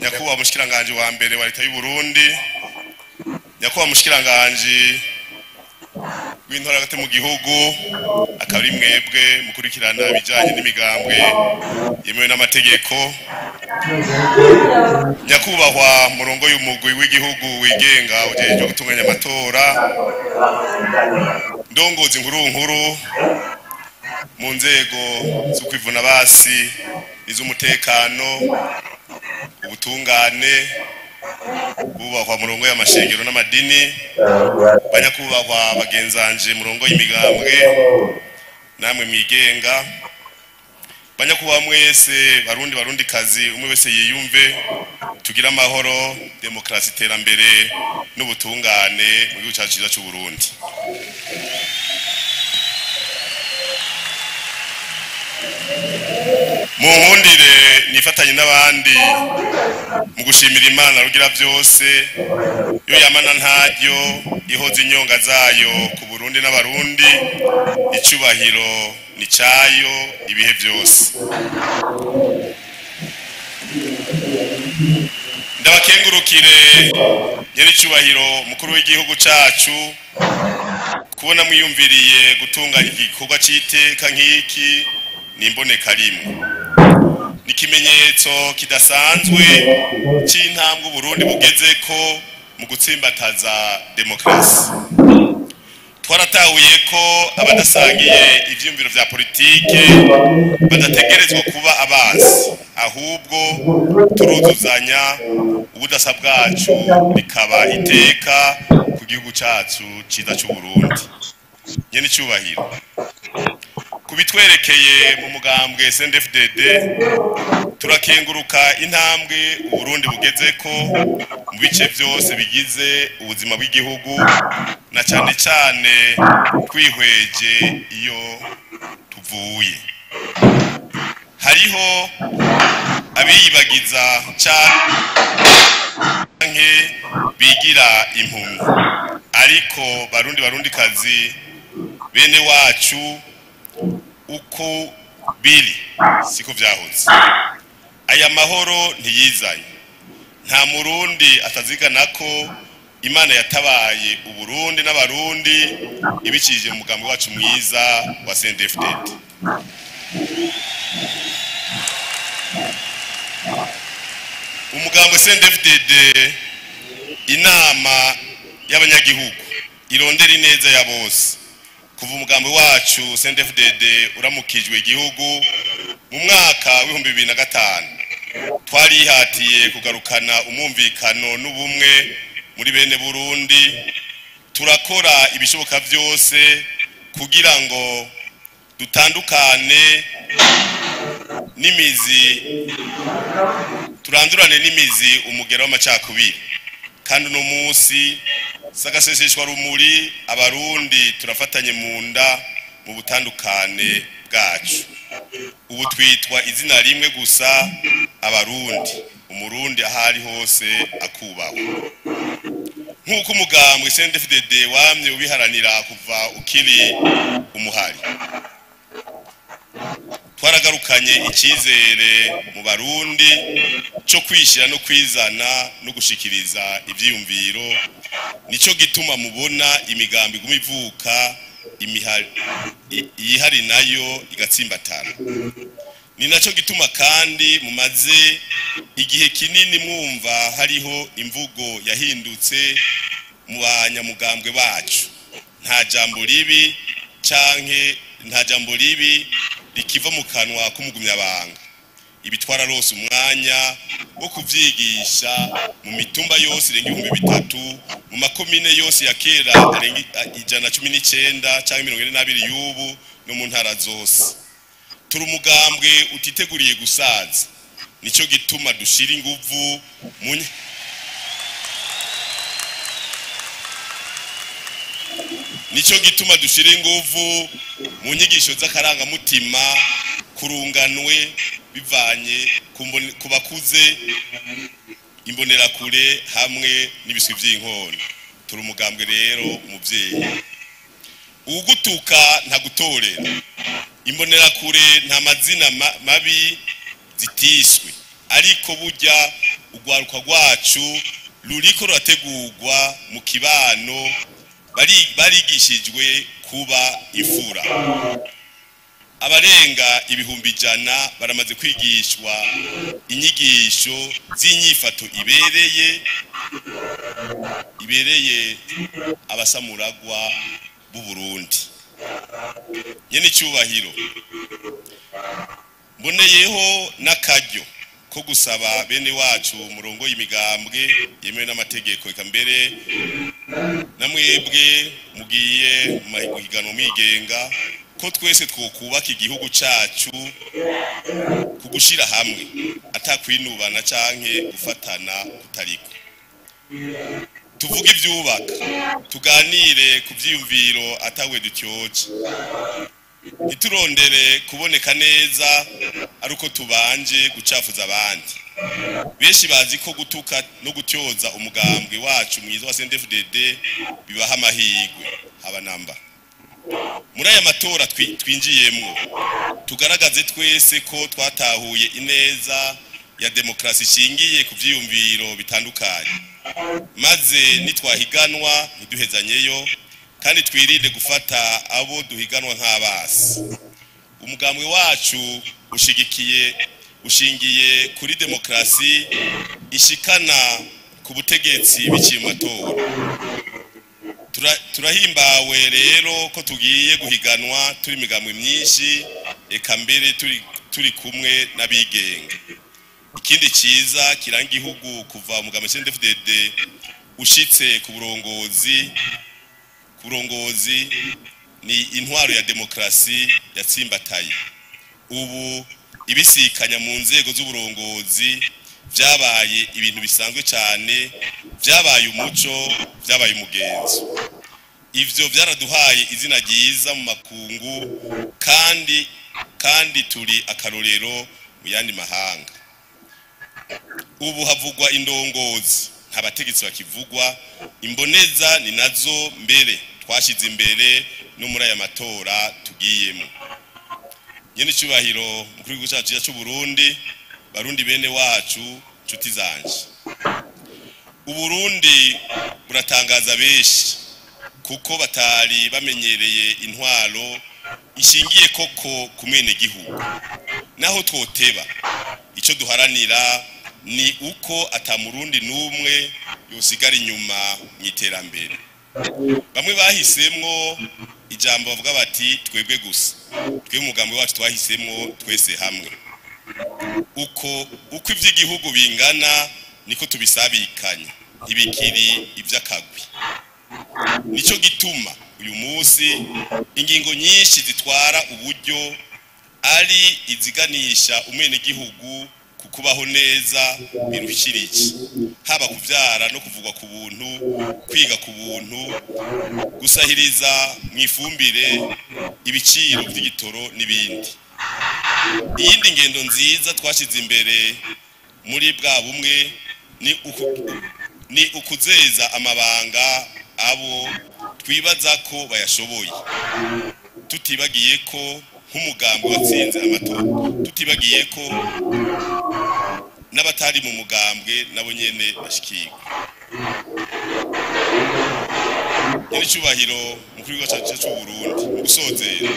Nyakubahwa mushikiranganje wa mbere wa leta y'u Burundi, nyakubahwa mushikiranganje w'intora hagati mu gihugu, akaba ari mwebwe mukurikirana ibijanye n'imigambwe yemewe n'amategeko, nyakubahwa murongo y'umugwi w'igihugu wigenga ujejwe gutunganya amatora, ndongozi nkuru nkuru mu nzego z'ukwivuna basi iz'umutekano, ubutungane, bubahwa murongo y'amashengero n'amadini, banyakubahwa bagenzanje murongo y'imigambwe namwe mwigenga, banyakubahwa mwese barundi barundi kazi, umwe wese yiyumve, tugira amahoro, demokrasi, iterambere n'ubutungane mu gihugu cyacu cyiza cy'u Burundi. Mu nkundire nifatanye n'abandi mu gushimira Imana rugira byose, yo yamana ntaryo ihoza inyonga zayo ku Burundi n'abarundi, icubahiro ni cyayo ibihe byose. Ndabakengurukire nyir'icubahiro mukuru w'igihugu cacu kubona mwiyumviriye gutunganya igikorwa c'iteka nk'iki nimboneka rimwe. Ni ikimenyetso kidasanzwe c'intambwe Burundi bugezeko mu gutsimbataza demokrasi. Twaratahuye ko abadasangiye ivyiyumviro vya politike badategerezwa kuba abansi, ahubwo turuzuzanya, ubudasa bwacu bikaba iteka ku gihugu cacu ciza c'u Burundi. Nyene icubahiro, kubitwerekeye mu mugambwe CNDD-FDD, turakenguruka intambwe Uburundi bugezeko mu bice byose bigize ubuzima bw'igihugu, na cyane cyane twihweje iyo tuvuye. Hariho abiyibagiza canke bigira impumyi, ariko barundi barundi kazi bene wacu, uko biri siko vyahoze. Aya mahoro ntiyizanye, nta murundi atazigana ko Imana yatabaye Uburundi n'abarundi ibicishije mu mugambi wacu mwiza wa CNDD-FDD. Umugambi CNDD-FDD, inama y'abanyagihugu irondera ineza ya bose. Kuva umugambi wacu CNDD-FDD uramukijwe igihugu mu mwaka w'ibihumbi bibiri na gatanu, twarihatiye kugarukana umwumvikano n'ubumwe muri bene Burundi. Turakora ibishoboka byose kugira ngo dutandukane n'imizi, turandurane n'imizi umugera w'amacakubiri. Kandi uno munsi sagaseseshwa rumuri, abarundi turafatanye mu nda mu butandukane bwacu. Ubu twitwa izina rimwe gusa, abarundi. Umurundi ahari hose akubahwa. Nk'uko umugambwe CNDD-FDD wamye ubiharanira kuva ukiri umuhari, twaragarukanye icyizere mu barundi cyo kwishyira no kwizana no gushikiriza ivyiyumviro. Nico gituma mubona imigambi iguma ivuka, iyihari nayo igatsimbatara. Ni naco gituma kandi mumaze igihe kinini mwumva hariho imvugo yahindutse mu banyamugambwe bacu. Nta jambo ribi canke nta jambo ribi rikiva mu kanwa k'umugumyabanga. Ibi twararose umwanya wo kuvyigisha mu mitumba yose irenga 3000, mu makomine yose ya kera arenga 119 canke 42 y'ubu, no mu ntara zose. Turi umugambwe utiteguriye gusaza, nico gituma dushira inguvu mu nico gituma dushira inguvu mu nyigisho z'akarangamutima kurunganwe bivanye ku bakuze, imbonerakure hamwe n'ibiswi vy'inkono. Turi umugambwe rero muvyeyi, ugutuka ntagutorera. Imbonerakure nta mazina mabi zitiswe, ariko burya Urwaruka rwacu ruriko rurategurwa mu kibano, barigishijwe kuba imfura. Abarenga 100,000 baramaze kwigishwa inyigisho z'inyifato ibereye abasamuragwa b'u Burundi. Nyene icyubahiro, mboneyeho n'akaryo ko gusaba bene wacu murongo y'imigambwe yemewe n'amategeko, eka mbere namwebwe mugiye mu mahiganwa mwigenga, ko twese twokubaka igihugu cacu ku gushira hamwe, atakwinubana canke gufatana kutariko. Tuvuge ivyubaka, tuganire ku vyiyumviro atawe dutyoje, ntiturondere kuboneka neza ari uko tubanje gucafuza abandi. Benshi bazi ko gutuka no gutyoza umugambwe wacu mwiza wa CNDD-FDD bibaha amahirwe, haba namba. Muri aya matora twinjiyemwo, tugaragaze twese ko twatahuye ineza ya demokarasi ishingiye ku vyiyumviro bitandukanye, maze nitwahiganwa ntiduhezanyeyo, kandi twirinde gufata abo duhiganwa nk'abasi. Umugambwe wacu ushingiye kuri demokarasi ishikana ku butegetsi biciye mu matora. Turahimbawe rero ko tugiye guhiganwa turi imigambwe myinshi, eka mbere turi kumwe n'abigenga. Ikindi ciza kiranga igihugu kuva umugambwe CNDD-FDD ushitse ku burongozi ni intwaro ya demokarasi yatsimbataye. Ubu ibisikanya mu nzego z'uburongozi vyabaye ibintu bisanzwe cyane, vyabaye umuco, vyabaye umugenzo. Ivyo vyaraduhaye izina ryiza mu makungu, kandi turi akarorero mu yandi mahanga. Ubu havugwa indongozi, nta bategetsi bakivugwa. Imboneza ni nazo mbere twashize imbere no muri aya matora tugiyemo. Nyene icyubahiro mukuru w'igihugu cacu cy'u Burundi, Barundi bene wacu, nshuti zanje, Uburundi buratangaza benshi kuko batari bamenyereye intwaro ishingiye koko ku mwene gihugu. Naho twoteba, ico duharanira ni uko ata murundi n'umwe yosigara inyuma mu iterambere. Bamwe bahisemwo ijambo bavuga bati twebwe gusa, twebwe umugambi wacu twahisemwo twese hamwe. Uko ivy'igihugu bingana niko tubisabikanya, ntibikiri ivy'akagwi. Nico gituma uyu munsi ingingo nyinshi zitwara uburyo ari iziganisha umwenegihugu ku kubaho neza birushirije, haba kuvyara no kuvugwa ku buntu, kwiga ku buntu, gusahiriza mu ifumbire, ibiciro vy'igitoro n'ibindi. Iyindi ngendo nziza twashize imbere muri bwa bumwe ni ukuzeza amabanga abo twibaza ko bayashoboye, tutibagiye ko nk'umugambi watsinze amatora, tutibagiye ko n'abatari mu mugambwe nabo nyene bashikirwa. Nyene icubahiro mukuru w'igihugu cacu c'u Burundi, mu gusozera,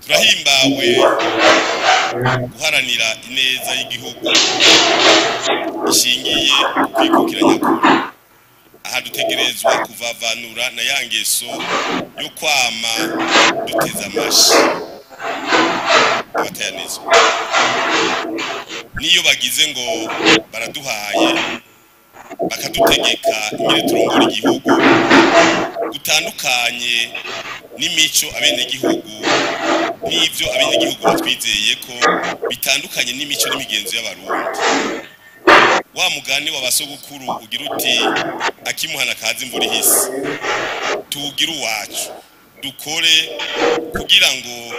turahimbawe guharanira ineza y'igihugu ishingiye ku kwikukira nyakuri. Aha dutegerezwa kuvavanura na ya ngeso yo kwama duteze amashi abatayanezwa, niyo bagize ngo baraduhaye bakadutegeka ingene turongora igihugu gutandukanye n'imico abenegihugu n'ivyo abenegihugu batwizeye ko bitandukanye n'imico n'imigenzo y'abarundi. Wa mugani wa basogokuru ugira uti akimuhana kazi imvura ihise, tuwugire uwacu, dukore kugira ngo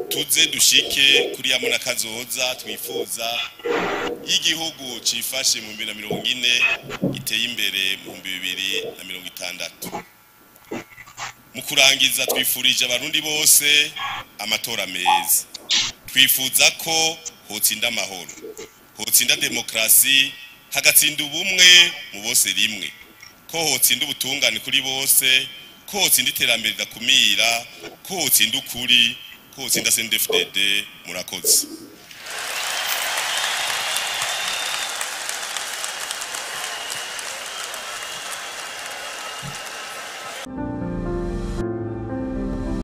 tuze dushike kuri ya muna kazoza twifuza y'igihugu cifashe mu 2040 giteye imbere mu 2060. Mu kurangiza, twifurije abarundi bose amatora meza. Twifuza ko Hotsinda amahoro, hotsinda demokarasi, hagatsinda ubumwe mu bose rimwe, ko hotsinda ubutungane kuri bose, ko hotsinda iterambere ridakumira, ko hotsinda ukuri, ko hotsinda CNDD-FDD. Murakoze.